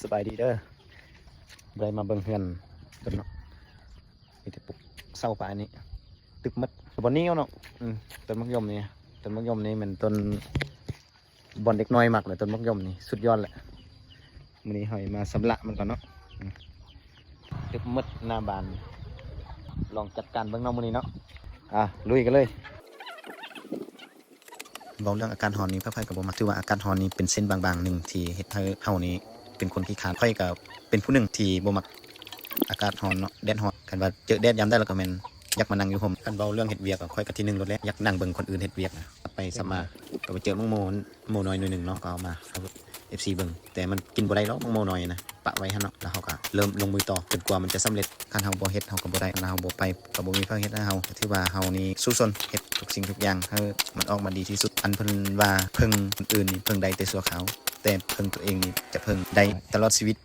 ສະບາຍດີເດີ ບໍ່ໄດ້ມາເບິ່ງເຮືອນດົນເນາະ ມີແຕ່ປຸກເສົາປານນີ້ ຕຶບໝົດ ບໍ່ໜຽວເນາະ. ອືມ ຕົ້ນໝາກຍົມນີ້ ຕົ້ນໝາກຍົມນີ້ແມ່ນຕົ້ນ ບ່ອນເດັກນ້ອຍມັກແຫຼະ ຕົ້ນໝາກຍົມນີ້ສຸດຍອດແຫຼະ. ມື້ນີ້ເຮົາມາຊຳລະມັນກ່ອນເນາະ ອືມ ຕຶບໝົດໜ້າບ້ານ ລອງຈັດການເບິ່ງເນາະມື້ນີ້ເນາະ. ອ່າ ລຸຍກັນເລີຍ. ເວົ້າເລື່ອງອາກາດຮ້ອນນີ້ ໃຜໆກໍບໍ່ມັກ. ຖືວ່າອາກາດຮ້ອນນີ້ເປັນເສັ້ນບາງໆໜຶ່ງທີ່ເຮັດໃຫ້ເຮົານີ້ເປັນຄົນຂີ້ຄ້ານ. ຂ້ອຍກໍເປັນຜູ້ໜຶ່ງທີ່ບໍ່ມັກອາກາດຮ້ອນເນາະ ແດດຮ້ອນ. ຄັນວ່າເຈີແດດຍາມໃດແລ້ວກໍແມ່ນຢາກມານັ່ງຢູ່ຮົ່ມ. ຄັນເວົ້າເລື່ອງເຮັດວຽກ ຂ້ອຍກໍທີໜຶ່ງໂລດແຫຼະ ຢາກນັ່ງເບິ່ງຄົນອື່ນເຮັດວຽກນະ. ໄປສຳມາ ກໍໄປເຈີໝາກໂມ ໂມນ້ອຍໜ້ອຍໜຶ່ງເນາະ ກໍເອົາມາໃຫ້ເອັຟຊີເບິ່ງ ແຕ່ມັນກິນບໍ່ໄດ້ດອກ ໝາກໂມນ້ອຍນະ ປະໄວ້ຫັ້ນເນາະ ແລ້ວເຮົາກໍເລີ່ມລົງມືຕໍ່ ຈົນກວ່າມັນຈະສຳເລັດ. ຄັນເຮົາບໍ່ເຮັດ ເຮົາກໍບໍ່ໄດ້ ຄັນເຮົາບໍ່ໄປ ກໍບໍ່ມີໃຜເຮັດໃຫ້ເຮົາ. ຖືວ່າເຮົານີ້ສູ້ຊົນເຮັດທຸກສິ່ງທຸກຢ່າງໃຫ້ມັນອອກມາດີທີ່ສຸດ. ອັນເພິ່ນວ່າເພິ່ງຄົນອື່ນນີ້ເພິ່ງໄດ້ແຕ່ຊົ່ວຄາວ ແຕ່ເພິ່ງຕົວເອງນີ້ຈະເພິ່ງໄດ້ຕະຫຼອດຊີວິດ.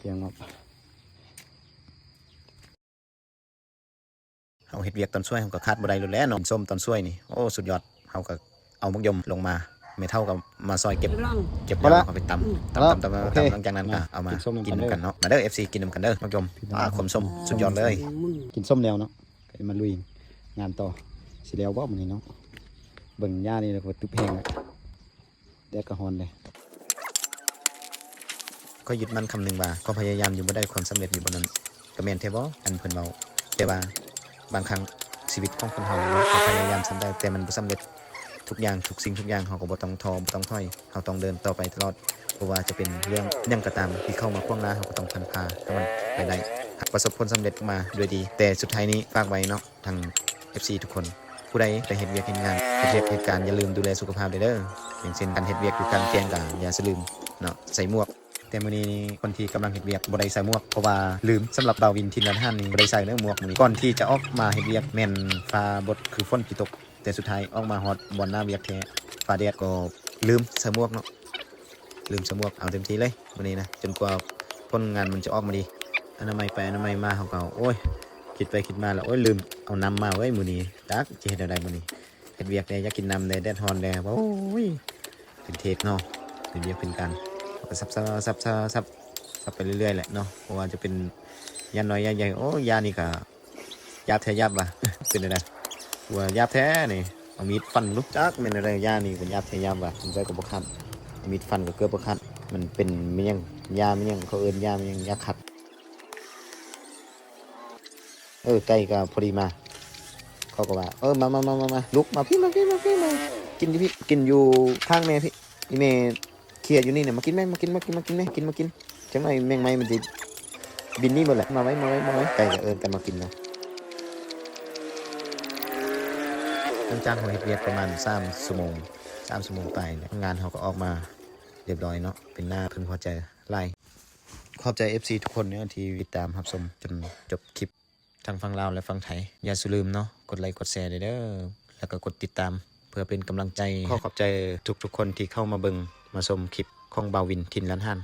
ກຽງເນາະ. ເຮົາເຮັດວຽກຕອນສວຍ ເຮົາກໍຂາດບໍ່ໄດ້ໂລດແຫຼະເນາະ ກິນສົ້ມຕອນສວຍນີ້ ໂອ້ ສຸດຍອດ. ເຮົາກໍເອົາໝາກຍົມລົງມາ ແມ່ເຖົ້າກໍມາຊ່ອຍເກັບ ເກັບແລ້ວເອົາໄປຕຳ ຕຳໆໆ ຫຼັງຈາກນັ້ນກໍເອົາມາກິນນຳກັນເນາະ. ມາເດີ ເອັຟຊີ ກິນນຳກັນເດີ ໝາກຍົມ ອາ ຂົມສົ້ມ ສຸດຍອດເລີຍ. ກິນສົ້ມແລ້ວເນາະ ກໍມາລຸຍງານຕໍ່. ຊິແລ້ວບໍ່ມື້ນີ້ເນາະ ເບິ່ງຫຍ້ານີ້ແລ້ວກໍຕຶບແຮງແລ້ວ. ແດດກໍຮ້ອນເດ້. ຂ້ອຍຍຶດໝັ້ນຄຳໜຶ່ງວ່າ ຄວາມພະຍາຍາມຢູ່ບ່ອນໃດ ຄວາມສຳເລັດຢູ່ບ່ອນນັ້ນ. ກໍແມ່ນແທ້ບໍ່ ອັນເພິ່ນເວົ້າ ແຕ່ວ່າບາງຄັ້ງຊີວິດຂອງຄົນເຮົາເນາະ ເຮົາພະຍາຍາມສ່ຳໃດ ແຕ່ມັນບໍ່ສຳເລັດ. ທຸກຢ່າງ ທຸກສິ່ງທຸກຢ່າງ ເຮົາກໍບໍ່ຕ້ອງທໍ້ ບໍ່ຕ້ອງຖອຍ ເຮົາຕ້ອງເດີນຕໍ່ໄປຕະຫຼອດ. ບໍ່ວ່າຈະເປັນເລື່ອງຫຍັງກໍຕາມທີ່ເຂົ້າມາຂວາງໜ້າ ເຮົາກໍຕ້ອງພັນຜ່າໃຫ້ມັນໄປໄດ້ ຫາກປະສົບຜົນສຳເລັດມາດ້ວຍດີ. ແຕ່ສຸດທ້າຍນີ້ຝາກໄວ້ເນາະ ທັງເອັຟຊີທຸກຄົນ ຜູ້ໃດໄປເຮັດວຽກເຮັດງານ ເຮັດວຽກເຮັດການ ຢ່າລືມດູແລສຸຂະພາບເດີ. ຢ່າງເຊັ່ນ ການເຮັດວຽກຢູ່ກາງແຈ້ງກໍຢ່າສະລືມເນາະ ໃສ່ໝວກ. ແຕ່ມື້ນີ້ນີ້ ຄົນທີ່ກຳລັງເຮັດວຽກບໍ່ໄດ້ໃສ່ໝວກ ເພາະວ່າລືມ. ສຳລັບບ່າວວິນ ຖິ່ນລານຮ້ານນີ້ ບໍ່ໄດ້ໃສ່ເດີໝວກມື້ນີ້. ກ່ອນທີ່ຈະອອກມາເຮັດວຽກ ແມ່ນຟ້າບົດຄືຝົນຊິຕົກ ແຕ່ສຸດທ້າຍອອກມາຮອດບ່ອນໜ້າວຽກແທ້ ຟ້າແດດ ກໍລືມໃສ່ໝວກເນາະ. ລືມສະໝວກ ເອົາເຕັມທີ່ເລີຍມື້ນີ້ນະ ຈົນກວ່າຜົນງານມັນຈະອອກມາດີ. ອະນາໄມໄປອະນາໄມມາ ເຮົາກໍ ໂອ້ຍ ຄິດໄປຄິດມາແລ້ວ ໂອ້ຍ ລືມເອົານ້ຳມາເວີຍມື້ນີ້. ຈັກຊິເຮັດແນວໃດມື້ນີ້ ເຮັດວຽກແດ່ ຢາກກິນນ້ຳແດ່ ແດດຮ້ອນແດ່ ໂອ້ຍ ເປັນເທກເນາະ ເປັນວຽກເປັນການ ເຮົາກໍສັບໆໆໆ ສັບໄປເລື້ອຍໆແຫຼະເນາະ. ບໍ່ວ່າຈະເປັນຫຍ້ານ້ອຍຫຍ້າໃຫຍ່ ໂອ້ ຫຍ້ານີ້ກໍ ຢາບແທ້ຫຍາບວ່າ ເປັນແນວໃດ ວ່າຫຍາບແທ້ນີ້ ເອົາມີດຟັນເບິ່ງດູ. ຈັກແມ່ນແນວໃດ ຫຍ້ານີ້ກໍຫຍາບແທ້ຫຍາບວ່າ ສົງໄສກໍບໍ່ຂາດ ເອົາມີດຟັນກໍເກືອບບໍ່ຂາດ. ມັນເປັນແມ່ນຫຍັງ ຫຍ້າແມ່ນຫຍັງ ເຂົາເອີ້ນຫຍ້າແມ່ນຫຍັງ ຫຍ້າຂັດ. ເອີ ໄກ່ກໍພໍດີມາ ເຂົາກໍວ່າ ເອີ ມາ ມາ ມາ ມາ ມາ ລຸກ ມາພີ້ ມາພີ້ ມາພີ້ ມາ ກິນຢູ່ພີ້ ກິນຢູ່ຂ້າງແມ່ພີ້ ອີ່ແມ່ ເຄຍຢູ່ນີ້ນະ ມາກິນແມ້ ມາກິນ ມາກິນ ມາກິນແມ້ ກິນ ມາກິນ. ຈັກໜ້ອຍແມງໄມ້ມັນຊິບິນໜີເບິດແຫຼະ. ມາໄວ້ ມາໄວ້ ມາໄວ້ ໄກ່ກໍເອີ້ນກັນມາກິນເນາະ. ຫຼັງຈາກເຮົາເຮັດວຽກປະມານສາມຊົ່ວໂມງ ສາມຊົ່ວໂມງປາຍແຫຼະ ງານເຮົາກໍອອກມາລຽບລ້ອຍເນາະ ເປັນໜ້າເພິ່ງພໍໃຈຫຼາຍ. ຂອບໃຈເອັຟຊີທຸກຄົນເນາະ ທີ່ຕິດຕາມຮັບຊົມຈົນຈົບຄລິບ ທັງຝັ່ງລາວ ແລະ ຝັ່ງໄທ. ຢ່າສູ່ລືມເນາະ ກົດໄລກົດແຊເດີ ແລ້ວກໍກົດຕິດຕາມ ເພື່ອເປັນກຳລັງໃຈ. ຂໍຂອບໃຈທຸກໆຄົນທີ່ເຂົ້າມາເບິ່ງມາຊົມຄລິບຂອງບ່າວວິນ ຖິ່ນລານຮ້ານ.